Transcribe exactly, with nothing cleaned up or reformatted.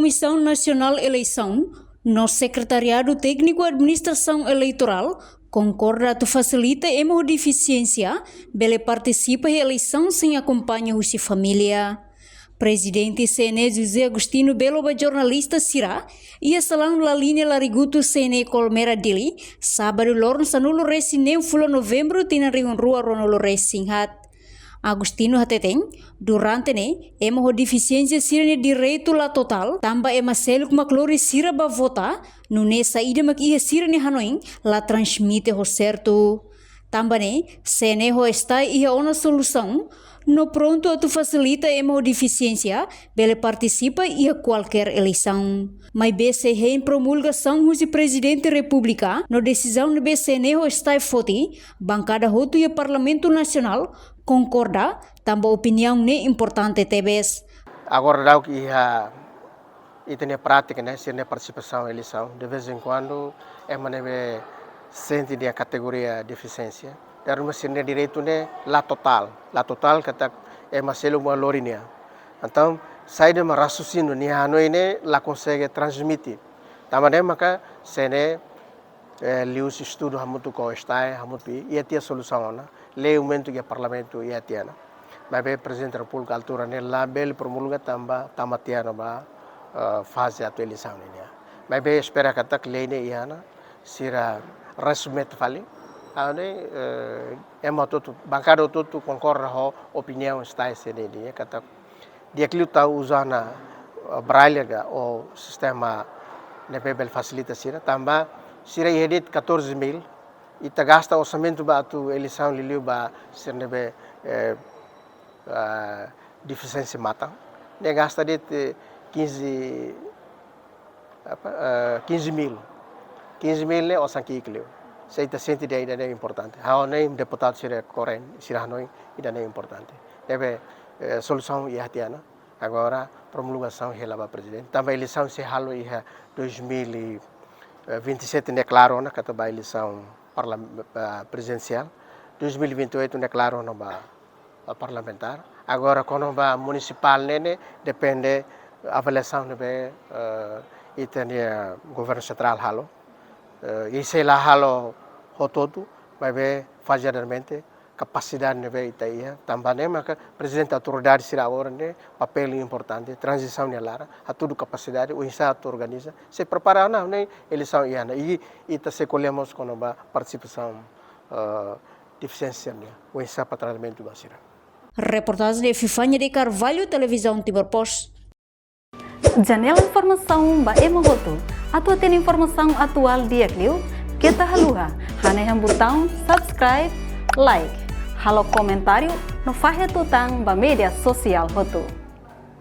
Komisaun Nasionál Eleisaun no Sekretariadu Tékniku Administrasaun Eleitorál konkorda atu fasilita ema ho defisiénsia bele partisipa iha eleisaun sein akompaña husi família. Prezidente C N E José Agostinho Belo ba jornalista sira iha salaun La Línea Larigutu C N E Colmera, Dili, sábadu loron sanulu resin neen fulan Novembru tinan rihun rua ruanulu resin haat. Agostinho hateten, durante ne'e, ema ho defisiénsia sira-nia direitu la totál, tanba ema seluk mak lori sira ba vota, nune'e saida mak iha sira-nia hanoin la transmite ho sertu. Tanba ne'e, C N E ho STAE iha ona solusaun, no prontu atu fasilita ema ho defisiénsia bele partisipa iha kualkér eleisaun. Maibé sei hein promulgasaun husi Prezidente Repúblika, no desizaun ne'ebé C N E ho STAE foti, bankada hotu iha Parlamentu Nasionál konkorda, tanba opiniaun ne'e importante tebes. Agora daudaun iha ita-nia prátika ne'e, sira-nia partisipasaun eleisaun, de vez em quando, ema ne'ebé sente nia kategoria defisiénsia, dala ruma sira-nia direitu ne'e la totál, la totál katak ema seluk mak lori nia. Entaun, saida mak raciocínio nia hanoin ne'e la konsege transmite. Tanba ne'e maka C N E, eh, liuhusi estudu hamutuk ho STAE, hamutuk iha tiha solusaun ona, lei momentu iha Parlamentu iha tiha ona. Maibé Prezidente Repúblika altura ne'e labele promulga tanba tama tiha ona ba, eh, faze atu eleisaun nian. Maibé espera katak lei ne'e iha ona, sira resumete fali. Ha'u hanoin, eh, ema hotu-hotu, bankada hotu-hotu konkorda ho opiniaun STAE C N E nian, katak di'ak liu tau uza ona, eh, braille ka ou sistema ne'ebé bele fasilita sira, tanba sira iha de'it catorze mil, ita gasta orsamentu ba atu eleisaun liuliu ba sira ne'ebé, eh, ah, defisiénsia matan. Ne'e gasta de'it, eh, quinze, apa, eh, quinze mil. Quinze mil ne'e osan ki'ik liu. Se ita sente dehan ida-ne'e importante. Ha'u hanoin deputadu sira korren, sira hanoin ida-ne'e importante. Ne'ebé, eh, solusaun iha tiha ona. Agora, promulgasaun hela ba Prezidente. Tanba eleisaun sei halo iha dois mil e vinte e sete ne'e klaru ona, katak ba eleisaun parlam-, ah, prezidensiál. Dois mil e vinte e oito ne'e klaru ona ba, ba parlamentár. Agora, kona-ba munisipál ne'e, ne'e depende avaliasaun ne'ebé, eh, ita-nia governu sentrál halo. Eh, i sei la halo hotu-hotu, maibé fazeadamente, kapasidade ne'ebé ita iha, tanba ne'e maka prezidente autoridade sira agora ne'e papél importante, tranzisaun nia laran, hatudu kapasidade, oinsá atu organiza, sei prepara ona, ne'e eleisaun iha ona, i ita sei ko'alia mós kona-ba partisipasaun, eh, defisiénsia nian, oinsá ba tratamentu ba sira. Reportajen Epifania de Carvalho, Televizaun Timor Post. Janela informasaun ba ema hotu. Atu hatene informasaun atuál di'ak liu, keta haluha hanehan butaun subscribe, like, halo komentáriu no fahe tutan ba média sosiál hotu.